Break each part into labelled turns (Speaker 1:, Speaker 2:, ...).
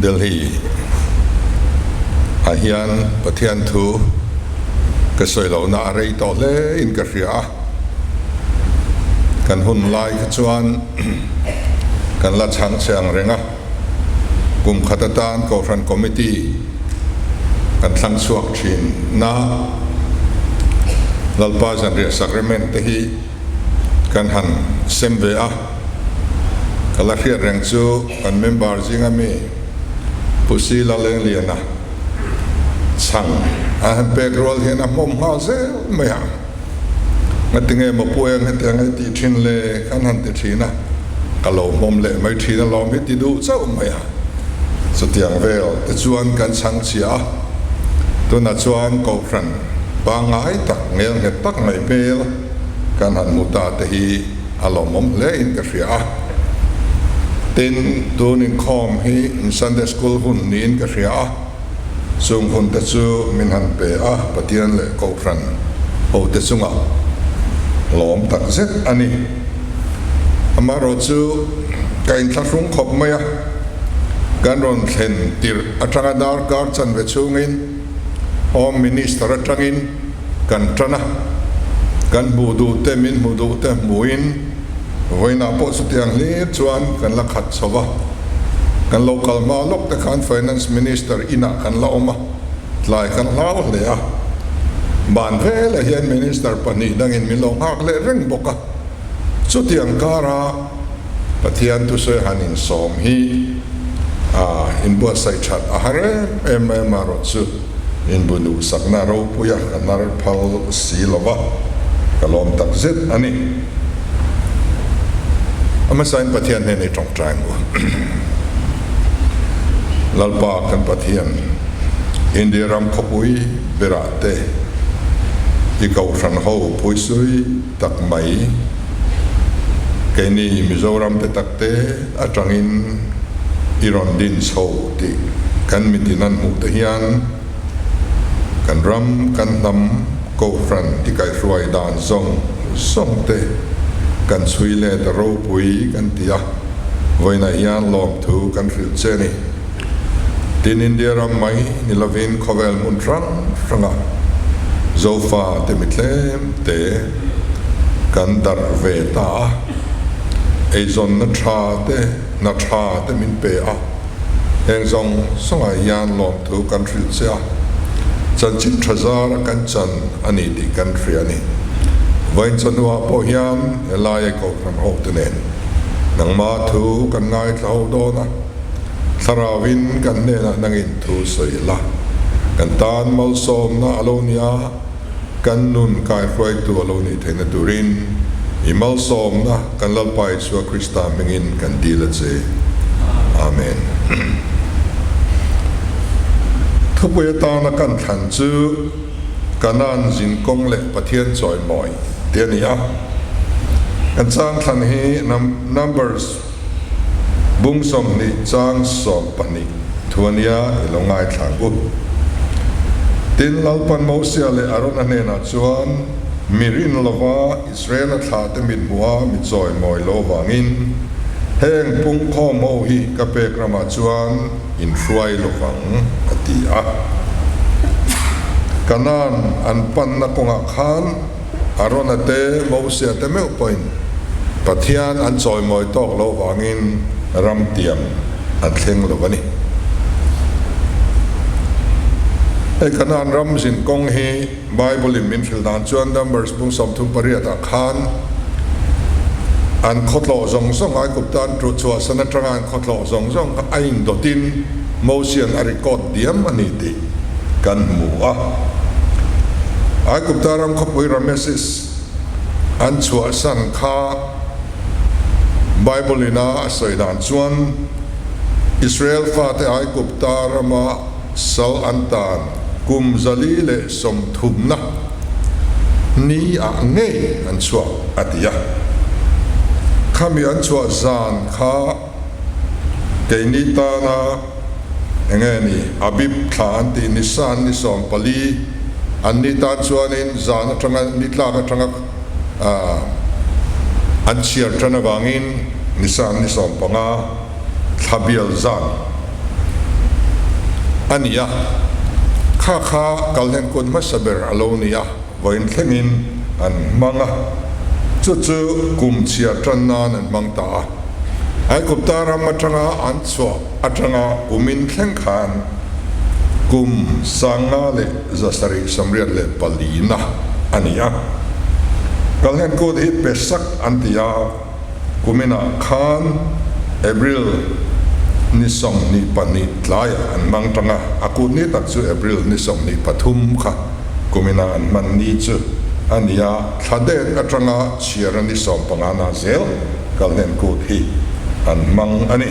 Speaker 1: Delhi ah hian Pathian thu ka sawi lohna a rei tawh hle in ka hria a, kan hun lai kha chuan kan la chhang che ang reng a, kum khat atan Kohhran Committee kan thlang chhuak thin na Lalpa zanriah sacrament te hi kan han sem ve a, ka la hriat reng chu kan member zinga mi Pu Si Lalengliana chhang a han pek rual hian a hmawm nghal zel mai a, ngatinge maw Pu Eng hetiang hei tih thin le kan han ti thin a, ka lo hmawm leh mai thin alawm hi ti duh chauh mai a, chutiang vel te chuan kan chhang chhia a, tunah chuan Kohhran pangngai tak ngel nghet tak mai hmel kan han hmu ta te hi a lawmawm hle in ka hria a. Tin, tun inkhawm hi in Sunday School hun niin ka hria a, chung hun te chu min han pe a, Pathian leh Kohhran ho te chungah lawm tak zet a ni. Amaherawh chu ka inthlahrung khawp mai a, kan rawn thlen tirh atanga darkar chanve chhungin Home Minister atangin kan tan a, kan hmuh duh te min hmuh duh te hmuhin vawiinah pawh chutiang hlir chuan kan la khat chho va, kan lo kal hma lawk te khan Finance Minister inah kan la awm a, tlai kan hlau hle a, ban velah hian Minister pahnih dangin min lo nghak leh reng bawk a, chutiang kara Pathian thusawi han insawm hi a inbuatsaih that a har em em mai amaherawhchu Inbunuhsakna ropuia ka hnar phal si lo va, ka lawm tak zet a ni. A hmasain Pathian hnenah i tawngtai ang u. Lalpa kan Pathian, India ram khawpui berah te i kohhran ho phuisui tak mai, keini Mizoram te tak te atangin i rawn din chho tih kan mitin an hmuh te hian kan ram, kan hnam, kohhran tikaihruai dan zawng zawng te kan chhui let a ropui kan ti a, vawiinah hian lawmthu kan hrilh che a ni. Tin, India ram mai ni lovin khawvel hmun hrang hranga Zofa te mitlem te kan darh ve ta a, eizawnna tha te, hna tha te min pe a, heng zawng zawngah hian lawmthu kan hrilh che a, chanchin tha zara kan chan a ni tih kan hria a ni. Vawiin chawhnuah pawh hian helaia Kohhran hote nen nangma thu kan ngaithla ho dawn a. Thlarauin kan hnenah nangin thu sawi la, kan tan malsawmna a lo ni a, kan nun kaihruaitu a lo nih theihna turin i malsawmna kan Lalpa Isua Krista hmingin kan dil a che. Amen. Thupui atana kan thlan chu Kanaan zinkawng leh Pathian chawimawi tih a ni a. Kan chang thlan hi Numbers. Bung 20 chang 12 thu a nia i lo ngaithla ang u. Tin, Lalpan Mosia leh Arona hnenah chuan, Mi rin lova Israela thlahte mit hmuha mi chawi mawi lo vangin heng pungkhawm ho hi ka pek ramah chuan in hruai lo vang, a ti a. Kanaan an panna kawngah khan Arona te, Mosia te meuh pawhin Pathian an chawimawi tawk lo vangin ram tiam an thleng lo a ni. Hei Kanaan ram zin kawng hi Bible in min hrilh dan chuan Numbers bung 38 ah khan an khawtlawh zawng zawng Aigupta an tuh chhuahsan atanga an khawtlawh zawng zawng kha a indawtin Mosian a record diam a ni tih kan hmu a. Aigupta ram khawpui Rameses an chhuahsan kha Bible ina a sawi dan chuan Israel fate Aigupta rama sal an tan kum 430na ni ah ngei an chhuak a ti a. Khami an chhuah zan kha keini tana Enge ni Abib thla an tih Nisan ni 14 an ni tan chuanin zan atanga ni tlak atanga an chhiar tan avangin Nisan ni 15 thla bial zan. a ni a, kha kha kalhlen kut hmasa ber a lo ni a, vawiin thlengin an hmang a, chu chu kum chhiar tan nan an hmang ta a. Aigupta ram atanga an chhuah atanga kumin thleng khan kum 5784 na a ni a. Kalhlen kut hi Pesach an ti a. Kuminah khan April ni 22 tlaiah an hmang tang a, a kut ni tak chu April ni 23 kha kumina an hman ni chu a ni a, thla det atanga chhiara ni 15 na zel kalhnen kut hi an hmang a ni.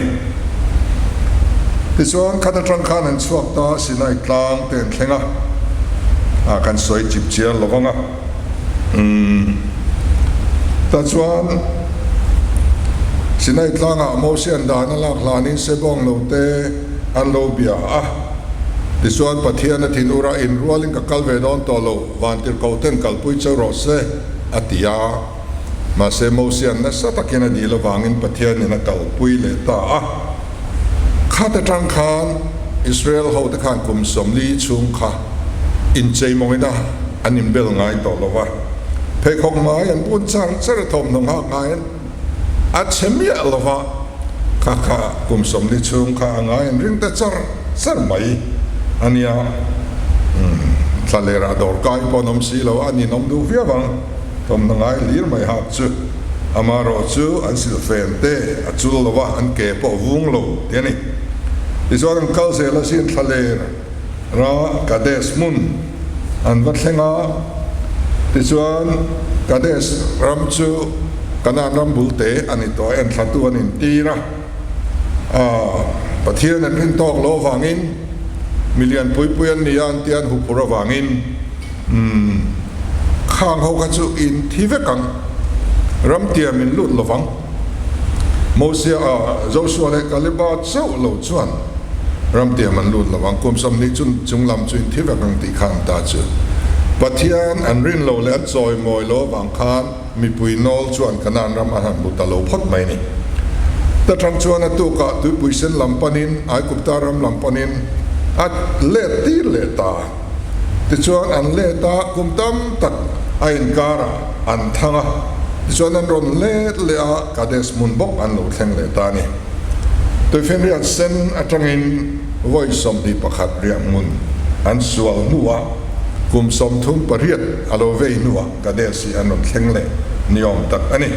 Speaker 1: Tichuan khat atang khan an chhuak ta Sinai tlang te an thleng a, a kan sawi chip chiar lo vang a. Umm. Tah chuan Sinai tlangah Mosian dan a lak hlanin Sebawng lo te an lo bia a. Tichuan Pathian a thinur a, Inrualin ka kal ve dawn tawh lo, vantirhkoh ten kalpui cheu rawh se, a ti a. Mahse Mosian nasa takin a dil avangin Pathianin a kalpui leh ta a. Khat atang khan Israel hote khan kum 40 chhung kha inchei mawngin a an inbel ngai tawh lo va, pheikhawk ngai an bun char char a, thawmhnaw nghak ngai an a chhe miah lo va, kha kha kum 40 chhung kha a ngai an ring ta char char mai a nia. Thla lerah dawrkai pawh an awm si lo a, an inawm duh viau ang. Thawmhnaw ngai hlir mai hak chu amaherawh chu an silfen te a chul lo va, an ke pawh a vung lo tih a ni. Tichuan an kal zel a sin thlaler ra Kadesh hmun an va thleng a, tichuan Kadesh ram chu Kanaan ram bul te a ni tawh a, enthlatu an intir a, Pathian an rin tawk loh avangin milian pui pui an ni a an tia an huphurh avangin. Umm, khang ho kha chu in thi vek ang, ram tiam in lut lovang. Mosia a Joshua leh Kaleba chauh lo chuan ram tiam an lut lovang, kum 20 chun chung lam chu in thi vek ang tih kha an ta chu. Pathian an rin lo leh an chawi mawi lo avang khan mipui nawl chuan Kanaan ram an han hmu ta lo phawt mai ni. Ta tang chuan a tukah tuipui sen lam panin, Aigupta ram lam panin a let tir leh ta. Tichuan an let a, kum tam tak a inkarah an thang a, tichuan an rawn let leh a, Kadesh hmun bawk an lo thleng leh ta a ni. Tuifinriat sen atangin vawi 21 riah hmun an sual hnuah kum 38 a lo vei hnuah Kadesh hi an rawn thleng leh niawm tak a ni.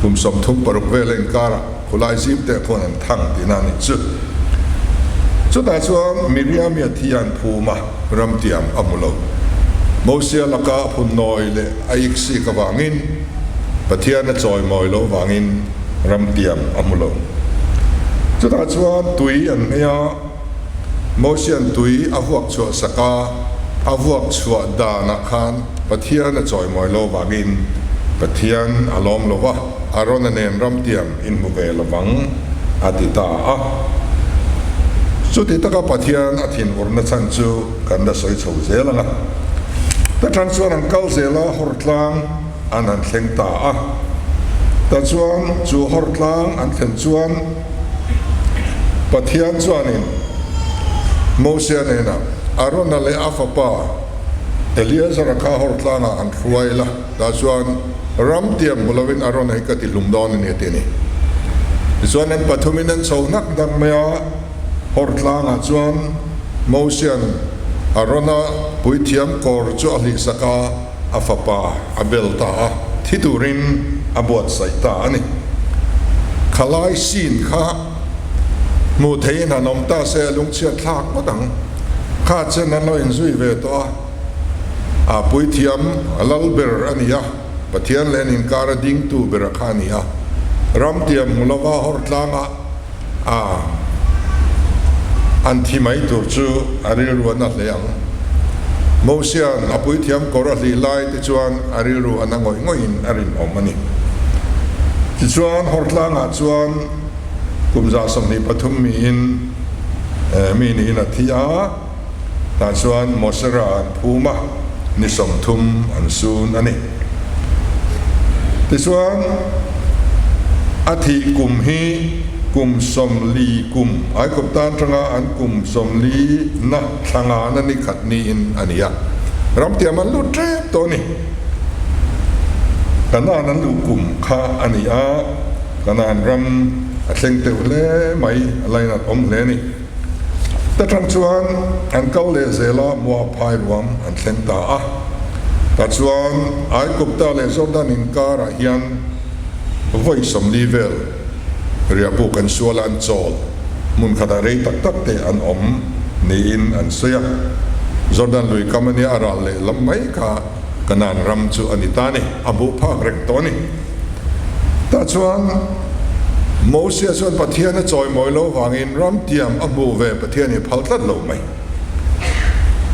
Speaker 1: Kum 36 vel a inkarah Khulai zim te khawn an thang tihna a nih chu. Chutah chuan Miriami a thi an phum a, ramtiam a hmu lo. Mosia laka a phun nawi leh a iksik avangin, Pathian a chawimawi loh avangin ramtiam a hmu lo. Chutah chuan tui an nghei a, Mosia'n tui a vuak chhuah sak a, a vuak chhuah danah khan Pathian a chawimawi loh avangin Pathian a lawm lo va. Arona nen ramtiam in hmu ve lovang, a ti ta a. Chuti taka Pathian a thinurna chhan chu kan la sawi chho zel ang a. Ta tang chuan an kal zel a, Hortlang an han thleng ta a. Ta chuan chu Hortlang an thlen chuan Pathian chuanin Mosia hnenah, Arona leh a fapa Eleazara kha Hortlangah han hruai la. Tah chuan ram tiam hmu lovin a rawn hi ka ti hlum dawn a ni a ti a ni. Tichuan an pathumin an chho hnak hnak mai a, Hor tlangah chuan Mosia'n a rawn a puithiam kawr chu a hlihsak a, a fapa a bel ta a, thi turin a buatsaih ta a ni. Khalai scene kha hmuh theihin han awm ta se a lungchhiat thlak ngawt ang. Kha chen an lo inzui ve tawh a. A puithiam a lal ber a ni a, Pathian leh an inkar a dingtu ber a kha a ni a. Ramtiam hmu lova hawr tlanga a an thi mai tur chu a rilru a na hle ang. Mosia'n a puithiam kawr a hlih lai te chuan a rilru a na ngawih ngawih in a rinawm a ni. Tichuan hawr tlangah chuan kum 123 miin mi niin a thi a. Tah chuan Mosera an phum a, ni 30 an sun a ni. Tichuan, a thih kum hi kum 40 kum, Aigupta atanga an kum 40 na thla ngana ni khat niin a ni a. Ramtiam an lut tep tawh a ni. Kanaan an luh kum kha a ni a, Kanaan ram a thleng teuh hle mai, a lainat awm hle a ni. Ta tang chuan an kal leh zel a, Moab phai ruam an thleng ta a. Tah chuan Aigupta leh Jordan inkarah hian vawi 40 vel riahbuk an sual a, an chawl. Hmun khatah rei tak tak te an awm niin an sawi a. Jordan lui kam a nia, a ral leh lam mai kha Kanaan ram chu a ni ta a ni, a hmuh phak reng tawh a ni. Tah chuan Mosia chuan Pathian a chawimawi lo vangin ram tiam a hmuh ve Pathian hi phal tlat lo mai.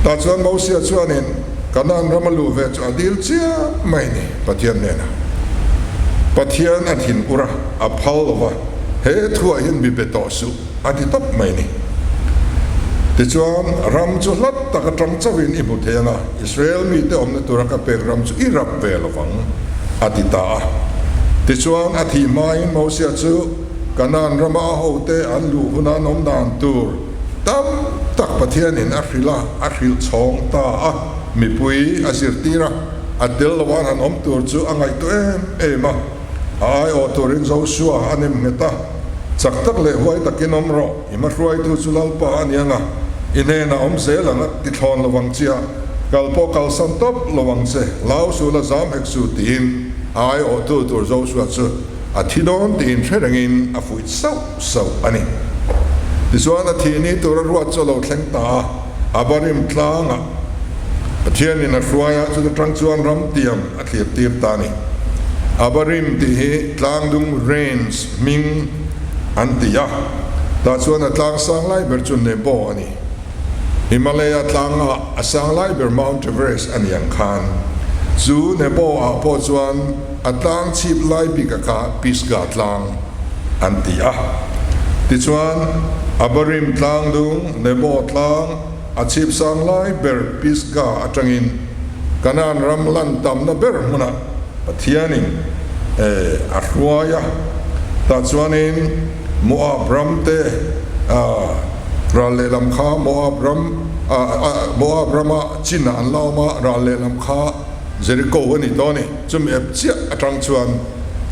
Speaker 1: Tah chuan Mosia chuanin Kanaan ram a luh ve chu a dil chiah mai a ni Pathian hnenah. Pathian a thin ur a, a phal lo va, he thuah hian mi be tawh suh a ti tawp mai a ni. Tichuan ram chu hlat tak atang chauhin i hmu thei ang a, Israel mite awmna tura ka pek ram chu i rap ve lo vang, a ti ta a. Tichuan, a thih hmain Mosia chu Kanaan rama a hote an luh huna an awm dan tur tam tak Pathianin a hrilh a, a hrilh chhawng ta a. Mipui a zirtir a, a tel loa an han awm tur chu a ngaihtuah em em a. A aiawh turin Josua a nem nghet a, Chak tak leh huai takin awm rawh. I hmahruaitu chu Lalpa a ni ang a, i hnenah awm zel ang a ti thlawn lo ang che a, kal pawh kalsan tawp lo ang che, lau su la zam hek su tiin a aiawhtu tur Joshua chu a thi dawn tiin hre rengin a fuih sauh sauh a ni. Tichuan a thih ni tura ruat chu a lo thleng ta a, Abarim tlangah Pathianin a hruai a, chuta tang chuan ram tiam a thlir tir ta a ni. Abarim tih hi tlangdung range hming an ti a, tah chuan a tlang sang lai ber chu Nebo a ni. Himalaya tlanga a sang lai ber Mount Everest a ni ang khan. Chu Nebo ah pawh chuan a tlang chhip lai bik a kha Pisgah tlang an ti a. Tichuan, Abarim tlangdung, Nebo tlang, a chhip sang lai ber Pisgah atangin Kanaan ram lan tamna ber hmunah Pathianin a hruai a, tah chuanin Moab ram te ral lehlam kha Moab ram Moab rama chinah an la awm a, ral lehlam kha Jeriko a ni tawh a ni. Chumi ep chiah atang chuan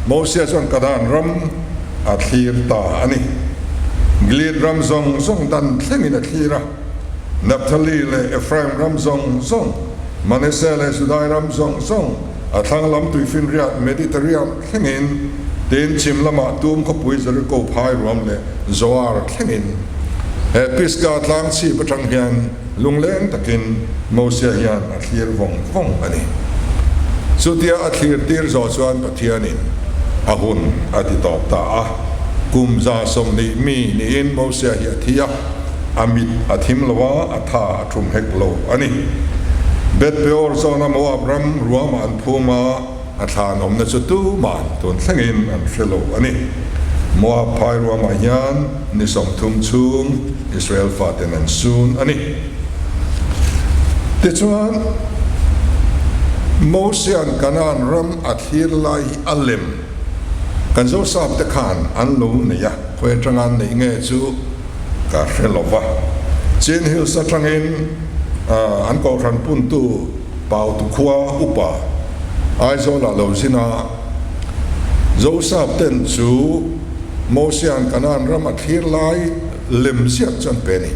Speaker 1: Mosia chuan Kanaan ram a thlir ta a ni. Gilead ram zawng zawng dan thlengin a thlir a, Naphtali leh Ephraim ram zawng zawng, Manasseh leh Judai ram zawng zawng, a thlang lam tuifinriat Mediterranean thlengin, tin chhim lamah tum khawpui Jeriko phai ruam leh Zoar thlengin. He Pisgah tlang chhip atang hian lungleng takin Mosia hian a thlir vawng vawng a ni. Chutia a thlir tir zawh chuan Pathianin a hun a ti tawp ta a. Kum 120 mi niin Mosia hi a thi a. A mit a thim lo a, a tha a thum hek lo a ni. Beth Peor zawna Moab ram ruamah an phum a, a thlan awmna chu tuman tun thlengin an hre lo a ni. Moab phai ruamah hian ni 30 chhung Israel faten an sun a ni. Tichuan, Mosia'n Kanaan ram a thlir lai hi a lem kan Zosapte khan an lo nei a. Khawi atanga an neih nge chu ka hre lo va. Chin Hills atangin an kohhran puntu Pautu khua upa Aizawlah lo zin a, Zosap ten chu Mosia'n Kanaan ram a thlir lai lem ziak chu an pe a ni.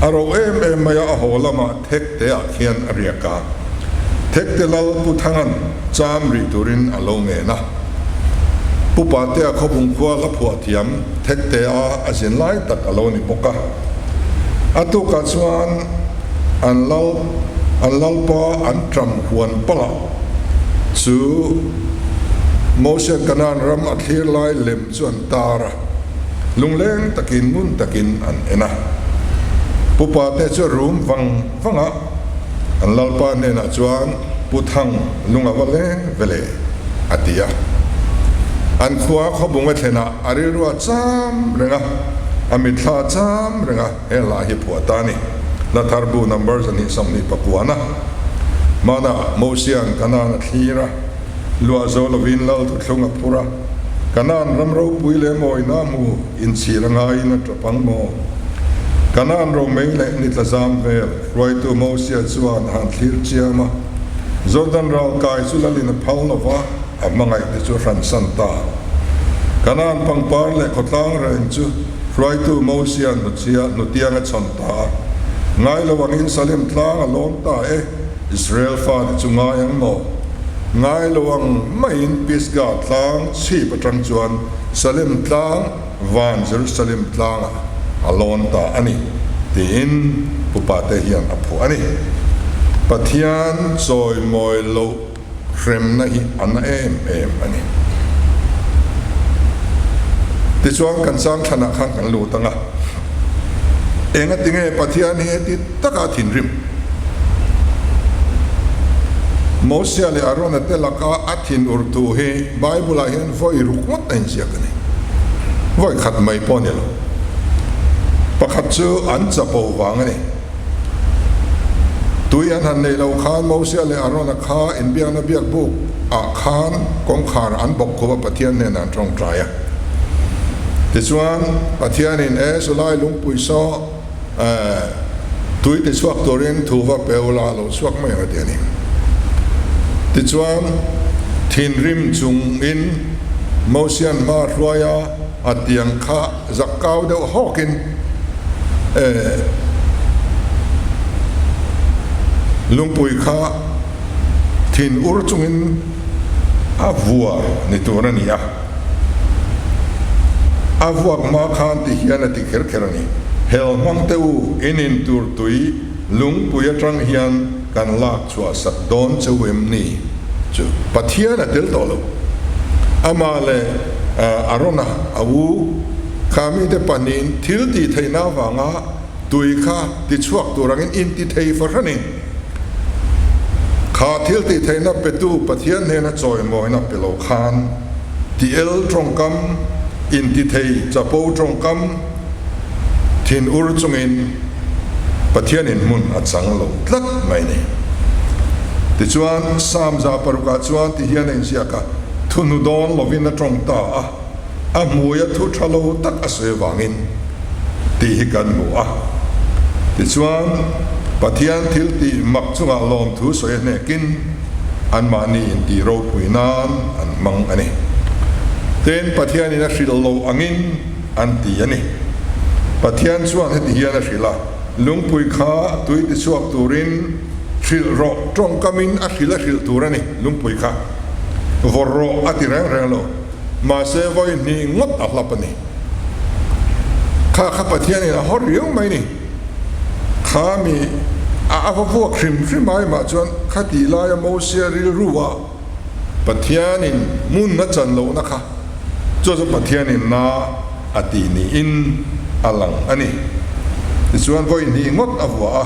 Speaker 1: A ro em em mai a, a haw lamah Thekte ah khian a riak a. Thekte lal Pu Thanga'n cham rih turin a lo ngen a. Pu Patea khawbung khua hla phuah thiam Thekte-a a zin lai tak a lo ni bawk a. A tukah chuan an lal an lalpa an ṭam huan palh chu Mosia'n Kanaan ram a thlir lai lem chu an tar a, lungleng takin ngun takin an en a. Pu Pate chu a rum vang vang a, an lalpa hnenah chuan Pu Thang lung a va leng ve le, a ti a. An khua khawbung a thlenah a rilru a cham reng a, a mitthla a cham reng a, he hla hi phuah ta a ni. Hla thar bu number 229 a. Hmanah Mosia'n Kanaan a thlir a, luah zo lovin lal thuthlung a phur a. Kanaan ram ropui leh mawina hmu inchhir a ngaiin a tap ang maw? Kanaan romei leh ni tla zam vel hruaitu Mosia chuan a han thlir chiam a, Jordan ral kai chu lalin a phal lo va, a hmangaihte chu a hransan ta. Kanaan pangpar leh khawtlang reng chu hruaitu Mosia hnuchhia hnutiang a chhawn ta a, ngai lo angin Salem tlang a lawm ta e. Israel fate chu ngai ang maw? Ngai lo ang maiin Pisgah tlang chhip atang chuan Salem tlang van Jerusalem tlangah a lawn ta a ni tiin Pupate hian a phuah a ni. Pathian chawimawi loh hremna hi a na em em a ni. Tichuan kan chang thlanah khan kan lut ang a, engatinge Pathian hi heti taka a thinrim? Mosia leh Arona te laka a thinur thu hi Bible-ah hian vawi ruk ngawt a inziak a ni. Vawi khat mai pawh a ni lo. Pakhat chu an chapo vang a ni. Tui an han neih loh khan Mosia leh Arona kha inbiakna biak buk ah khan kawngkhar an bawk khup a Pathian hnenah an tawngtai a. Tichuan Pathianin e sulai lungpui saw tui ti chhuak turin thu va pe ula lo chhuak mai ang a ti a ni. Tichuan thinrim chungin Mosia'n hma hruai a a tiang kha Zak kau deuh hawkin lungpui kha thin ur chungin a vua ni tur a ni a, a vuak hma khan ti hian a ti kher kher a ni. Hel hmang te u, in in tur tui lungpui atang hian kan lak chhuah sak dawn cheu em ni? Chu Pathian a tel tawh lo. Amah leh Arona a u kha mite pahnihin thil tih theihna avanga tui kha tichhuak tur angin inti thei fahranin kha thil tih theihna petu Pathian hnena chawimawina pe lo khan ti el tawngkam, inti thei chapo tawngkam thin ur chungin Pathianin hmun a chang lo tlat mai ni. Tichuan, Psalm 600 ah chuan ti hian a inziak a, Thunu dawn lovin a tawng ta a, a hmuia thu tha lo tak a sawi avangin tih hi kan hmu a. Tichuan, Pathian thil tih mak chungah lawmthu sawi a hnekin anmahni intih ropui nan an hmang a ni. Tin, Pathianin a hrilh lo angin an ti a ni. Pathian chuan heti hian a hrilh a, Lungpui kha tui tichhuak turin hrilh rawh, tawngkamin a hrilh a hrilh tur a ni, lungpui kha vawrh rawh a ti reng reng lo, mahse vawi hnih ngawt a hlap a ni. Kha kha Pathianin a haw riau mai ni. Kha mi a va vuak hrim hrim ai mah chuan khatih laia Mosia rilru ah Pathianin hmun a chan lohna kha chu chu Pathianin na a tih niin a lang a ni. Tichuan vawi hnih ngawt a vuah a,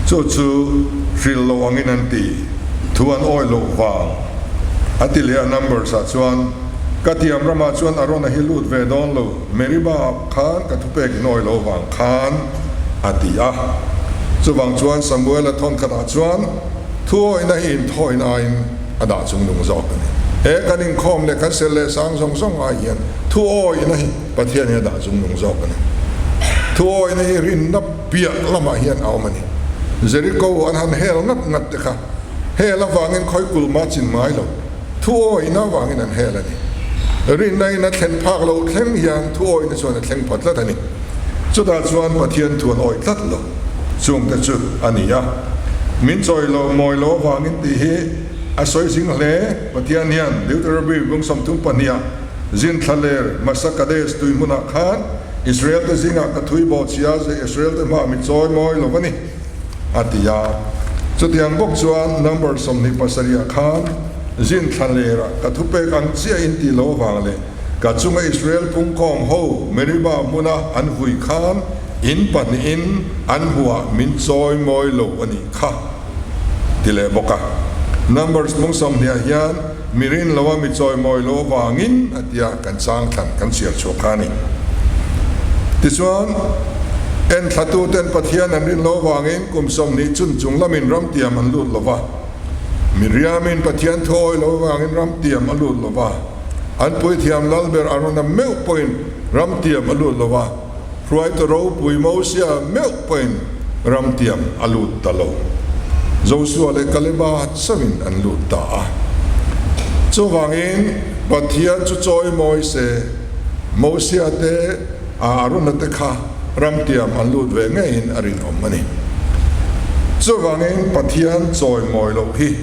Speaker 1: chu chu hrilh loh angin an ti, thu an awi loh vang a ti leh a. Numbers ah chuan ka tiam ramah chuan Arona hi lut ve dawn lo, Meribah khan ka thupek in awi loh vang khan a ti a. Chuvang chuan Samuela thawnkhatah chuan, Thuawihna hi inthawina aiin a dah chung nung zawk a ni. He kan inkhawm leh kan sel leh sang zawng zawng ai hian thuawihna hi Pathian hi a dah chung nung zawk a ni. Thuawihna hi rinna piah lamah hian a awm a ni. Jeriko an han hel ngat ngat te kha hel avangin khawi kulma chin ngai lo, thuawihna avangin an hel a ni. Rinna in a thlen phak loh thleng hian thuawihna chuan a thleng pha tlat a ni. Chutah chuan Pathian thu an awih tlat lo. Chungte chu a ni a, min chawi lo mawi lo avangin tih hi a sawi zing hle. Pathian hian Deuteronomy bung 32 ah zin thla ler Masa Kadesh tui hmunah khan Israel te zingah ka thui bawh chhia ze Israel te hmaah mi chawi mawi lo a ni a ti a. Chutiang bawk chuan Number 27 ah khan zin thla lerah ka thupek ang chiah in tih lo avang leh Ka chunga Israel pungkhawm ho Meribah hmuna an vui khan in pahnihin an hmuhah min chawi mawi lo a nih kha ti leh bawk a. Numbers mung 20 ah hian mi rin loa mi chawi mawi lo avangin a tia kan chang thlan kan chhiar chhuak kha a ni. Tichuan, enthlatuten Pathian an rin lo avangin kum 20 chun chung lamin ramtiam an lut lo va, Miriamin Pathian thu awi lo avangin ramtiam a lut lo va. An puithiam lalber Arona meuh pawhin ramtiam a lut lo a, hruaitu ropui Mosia meuh pawhin ramtiam a lut ta lo. Josua leh Kaleba chauhin an lut ta a. Chuvangin Pathian chu chawimawi se, Mosia te, Arona te kha ramtiam an lut ve ngeiin a rinawm a ni. Chuvangin Pathian chawimawi loh hi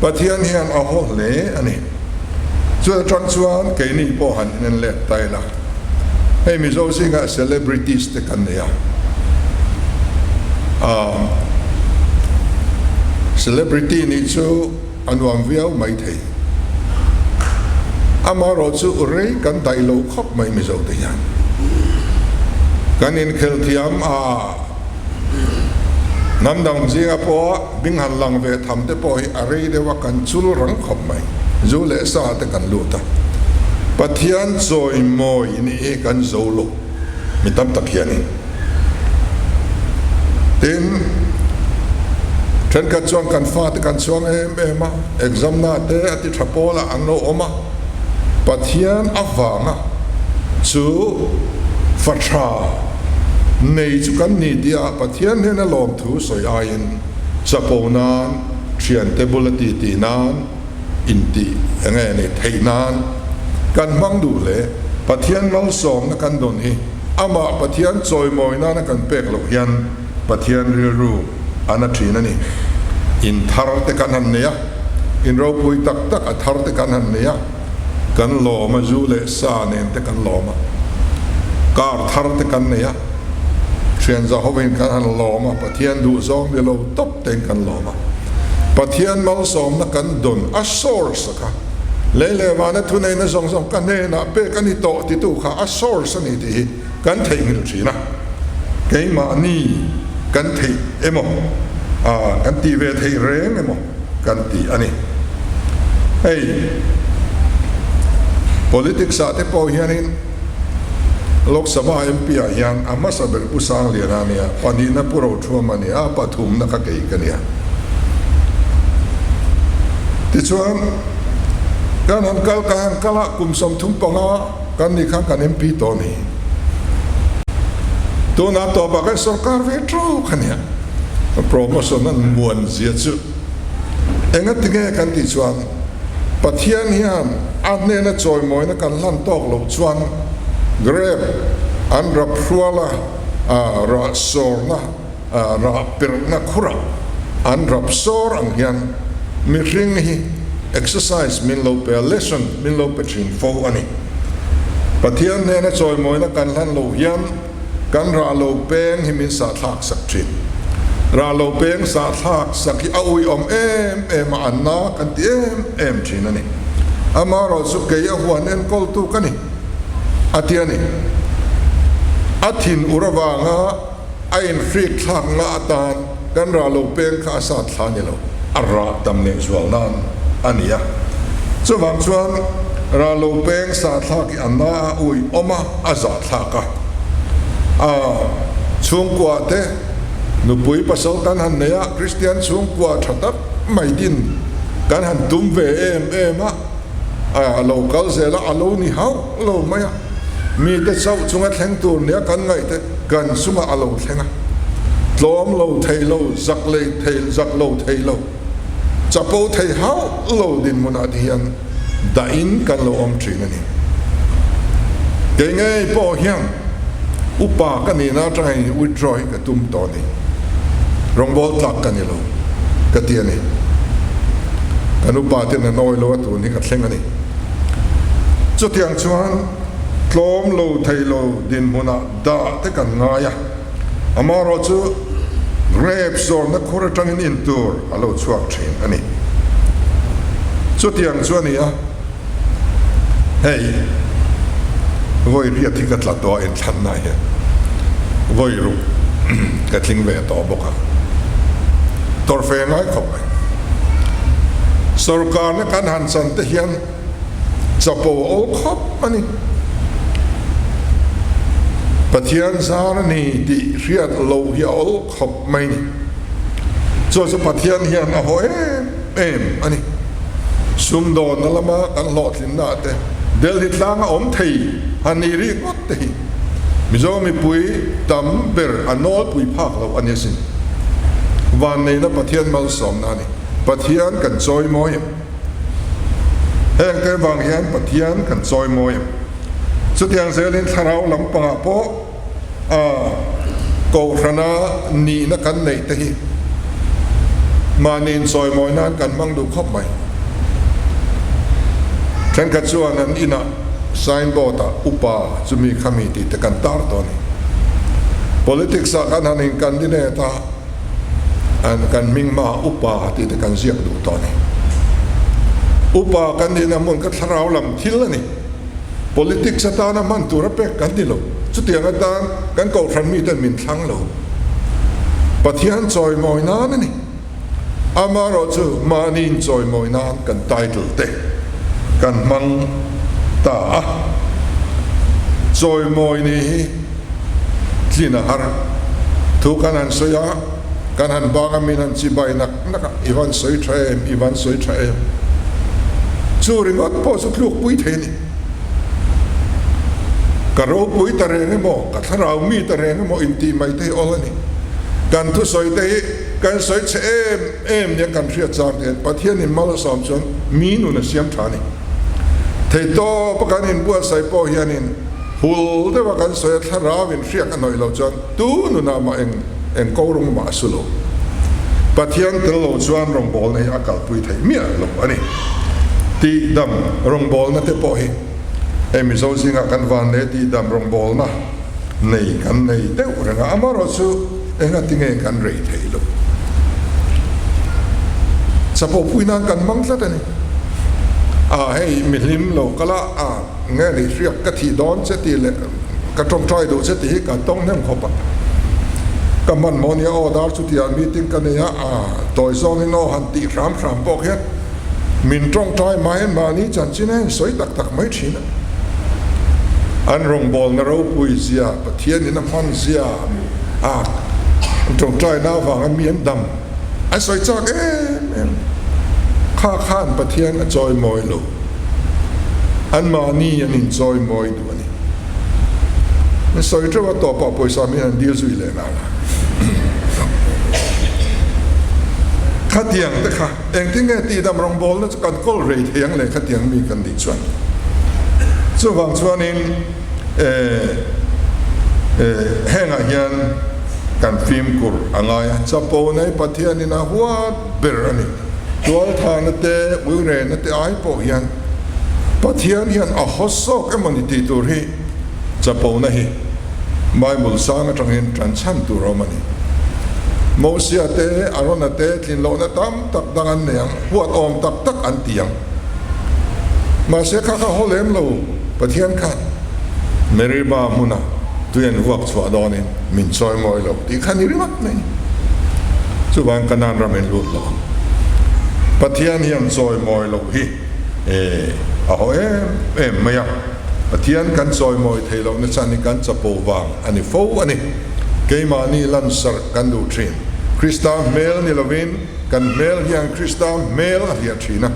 Speaker 1: Pathian hian a haw hle a ni. Chu atang chuan keini pawh han inen let ta ila, hei Mizo zingah celebrities te kan nei a, aah celebrity nih chu a nuam viau mai thei. Amaherawhchu rei kan daih lo khawp mai Mizo te hian. Kan inkhel thiam a, hnam dang zinga pawh Bing han lang ve tham te pawh hi a rei deuh a, kan chul rang khawp mai. Zu leh sa te kan lut a. Pathian chawimawi nih hi kan zo lo mi tam tak hianin. Tin, thenkhat chuan kan fate kan chhuang em em a, exam na te a ti tha pawl ah an lo awm a, Pathian avanga chu fa tha nei chu kan ni tih a Pathian hnena lawmthu sawi aiin chapo nan, thiante bula titi nan, intih enge ni theih nan kan hmang duh hle. Pathian malsawmna kan dawn hi amah Pathian chawimawi nana kan pek loh hian Pathian rilru a na thin a ni. In thar te kan han nei a, in ropui tak tak a thar te kan han nei a, kan lawm a, zu leh sa nen te kan lawm a, car thar te kan nei a, thian zahovin kan han lawm a, Pathian duhzawng ni lo tawp tein kan lawm a. Pathian malsawmna kan dawn a source a kha, lei leh vana thuneihna zawng zawng ka hnenah pek a ni tawh titu kha a source a ni tih hi kan theihnghilh thin a, keimahni kan theih emaw, kan tih ve theih reng emaw kan ti a ni. Hei politics ah te pawh hianin Lok Sabha MP ah hian a hmasa ber Pu Sangliana a nia, pahnihna Pu Rothuama a nia, a pathumna kha kei ka nia. Tichuan kan han kal ka han kal a, kum 35, Kan nih khan kan MP tawh a ni. Tunah tawpah khan sorkar ve tawk a nia. Promotion an muan zia chu enga tinge kan tih chuan Pathian hian a hnena chawimawina kan hlan tawk loh chuan grape an rap hrual a, rah sawrna, rah perhna khurah an rap sawr ang hian mihring hi exercise min lo pe a, lesson min lo pe thin fo a ni. Pathian hnena chawimawina kan hlan loh hian kan rah lo peng hi min sahthlak sak thin. Rah lo peng sahthlak sak hi a uiawm em em a, a na kan ti em em thin a ni. Amaherawhchu kei a huan enkawltu ka ni a ti a ni. A thin ur avanga A inhrik thlakna atan kan rah lo peng kha a sat thla ni lo, a rah tam leh zual nan a ni a. Chuvang chuan rah lo peng sah thlak hi a na a ui awm a, a zah thlak a. A chhungkua te nupui pasal kan han nei a, Kristian chhungkua tha tak mai din kan han tum ve em em a, a lo kal zel a, a lo ni hauh lo mai a. Mite chauh chunga thleng tur nia kan ngaih te kan chungah a lo thleng a, tlawm lo thei lo, zak lei thei, zak lo thei lo, chapo thei hauh lo dinhmunah te hian dahin kan lo awm thin a ni. Kei ngei pawh hian upa ka nihna atangin withdraw hi ka tum tawh a ni, rawngbawl tlak ka ni lo ka ti a ni. Kan upa ten an awi lo a tun hi ka thleng a ni. Chutiang chuan tlawm lo thei lo dinhmunah dah te kan ngai a, amaherawh chu grape zawrhna khur atangin in tur a lo chhuak thin a ni. Chutiang chu a ni a, hei vawi riat hi ka tla tawh a inthlanna hian vawi ruk ka tling ve tawh bawk a, tawrhfe ngai khawp mai. Sorkarna kan han chan te hian chapo a awl khawp a ni. Pathian zar a ni tih hriat loh hi a awl khawp mai ni. Chu chu Pathian hian a haw em em a ni. Sumdawnna lama kan hlawhtlinna te, Delhi tlanga awm thei han nih rih ngawt te hi Mizo mipui tam ber a nawlpui phak lo a ni asin. Vanneihna Pathian malsawmna a ni. Pathian kan chawimawi em? Heng te vang hian Pathian kan chawimawi em? Chutiang zelin thlarau lampangah pawh a kohhrana nihna kan neih te hi mahni inchawimawi nan kan hmang duh khawp mai. Thenkhat chuan an inah signboard ah upa chumi khami tih te kan tar tawh a ni. Politics ah kan han in candidate a, an kan hming hmaah upa tih te kan ziak duh tawh a ni. Upa kan nihna hmun kha thlarau lam thil a ni. Politics atana hman tur a pek kan ni lo. Chutiang atan kan kohhran miten min thlang lo. Pathian chawimawi nan a ni. Amaherawh chu mahni inchawimawi nan kan title te kan hmang ta a. Chawimawi ni hi tlin a har. Thu kan han sawi a, kan han bang a, min han chibai nak nak a, i van sawi tha em, i van sawi tha em. Chu ringawt pawh chu tlukpui thei a ni. Ka ropui ta reng emaw, ka thlarau mi ta reng emaw intih mai te hi awl a ni. Kan thusawi te hi kan sawi chhe em em nia kan hriat chang hian Pathianin mal a sawm chuan mi nun a siam tha a ni. Theihtawpa kan inbuatsaih pawh hianin hul deuha kan sawi a thlarau in hriak a hnawih loh chuan tu nunah mah eng eng ko rawng mah a su lo. Pathian tel lo chuan rawngbawlna hi a kalpui theih miah lo a ni. Tihdam rawngbawlna te pawh hi hei Mizo zingah kan van leh tihdam rawngbawlna nei kan nei deuh reng a, amaherawhchu engati nge kan rei theih loh? Chapo pui nan kan hmang tlat a ni. A hei mihlim lo kal a, a nge ni hriak ka thih dawn che tih leh ka tawngtai duh che tih hi ka tawng hnem khawp a. Ka hmanhmawh nia aw dar chutiah meeting ka nei a, a tawi zawngin aw han tih hram hram pawh khian min tawngtai mai mahni chanchin a insawi tak tak mai thin a. An rawngbawlna ropui zia, Pathianin a hman zia a tawngtaina avanga mi an dam an sawi chak em em. Kha khan Pathian a chawimawi lo. Anmahni an inchawimawi duh a ni. An sawi teuh a tawpah pawisa min an dil zui leh nana. Khatiang te kha engtin nge tihdam rawngbawlna chu kan kawl rei thei ang le khatiang mi kan nih chuan. Chuvang chuanin hengah hian kan fimkhur a ngai a, chapo nei Pathianin a huat ber a ni. Tualthana te, uirena te ai pawh hian Pathian hian a haw sawk emaw ni tih tur hi chapona hi Bible sang atangin tan chhan tur a awm a ni. Mosia te, Arona te tlinlohna tam tak dang an nei ang, huat awm tak tak an ti ang. Mahse kha kha haw lem lo Pathian khan Meriba hmuna tui an vuak chhuah dawnin min chawimawi lo tih kha ni ringawt mai. Chuvang Kanaan ram in lut lo ang. Pathian hian chawimawi loh hi a haw em em mai a. Pathian kan chawimawi thei lohna chhan hi kan chapo vang a ni fo a ni. Keimahni lansarh kan duh thin. Krista hmel ni lovin Kan hmel hian Krista hmel a hliah thin a,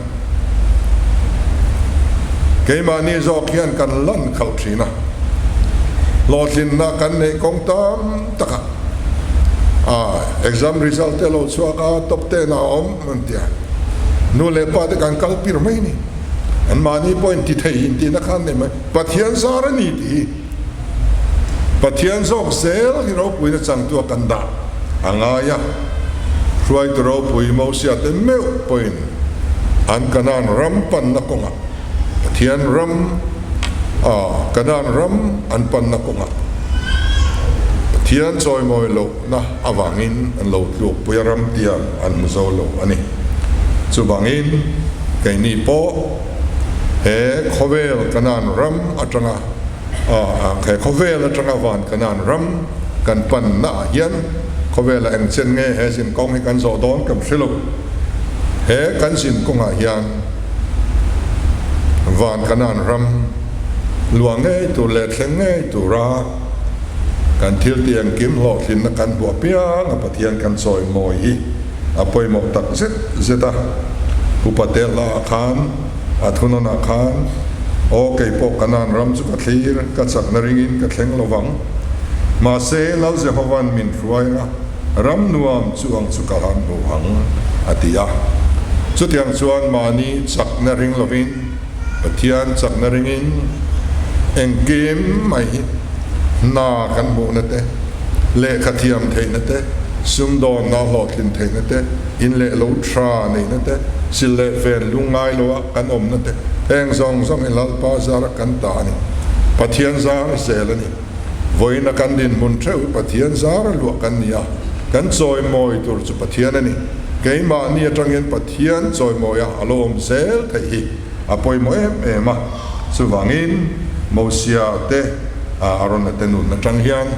Speaker 1: keimahni zawk hian kan lan khalh thin a, hlawhtlinna kan neih kawng tam tak a, ah exam result te lo chhuak a, top ten ah a awm an ti a, nu leh pa te kan kal pir mai a ni, anmahni pawhin ti thei intihna kha an nei mai, Pathian zar a ni tih hi. Pathian zawk zel hi ropuina changtua kan dah a ngai a, hruaitu ropui Mosia te meuh pawhin an Kanaan ram panna kawngah Pathian ram a Kanaan ram an panna kawngah Pathian chawimawi lohna avangin an lo tlukpui a ram tiang an hmu zo lo a ni. Chuvangin keini pawh he khawvel Kanaan ram atanga He khawvel atanga van Kanaan ram kan panna ah hian khawvela eng chen nge he zin kawng hi kan zawh dawn kan hre lo. He kan zin kawngah hian van Kanaan ram luah ngei tur leh thleng ngei tura kan thil tih engkim hlawhtlinna kan hmuh apiang a Pathian kan chawimawi hi a pawimawh tak zet zet a. Upa te hla ah khan a thunawnah khan. Aw, kei pawh Kanaan ram chu ka thlir, ka chakna ringin ka thleng lo vang. Mahse, Lal Jehova'n min hruai anga ram nuam chu ang chu ka han hmu ang, a ti a. Chutiang chuan mahni chakna ring lovin, Pathian chakna ringin engkim mai hi hna kan hmuhna te, lehkha thiam theihna te, sumdawnna hlawhtlin theihna te, in leh lo tha neihna te, sil leh ven lungngai loa kan awmna te, heng zawng zawng hi Lalpa zara kan ta a ni. Pathian zar zel a ni. Vawiina kan dinhmun theuh hi Pathian zara luah kan ni a, kan chawimawi tur chu Pathian a ni. Keimahni atangin Pathian chawimawia a lo awm zel theih hi a pawimawh em em a. Chuvangin Mosia te Arona te nun atang hian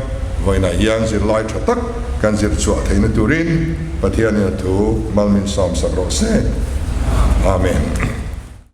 Speaker 1: vawiinah hian zirlai tha tak kan zir chhuah theihna turin Pathianin a thu mal min sawmsak rawh se. Amen.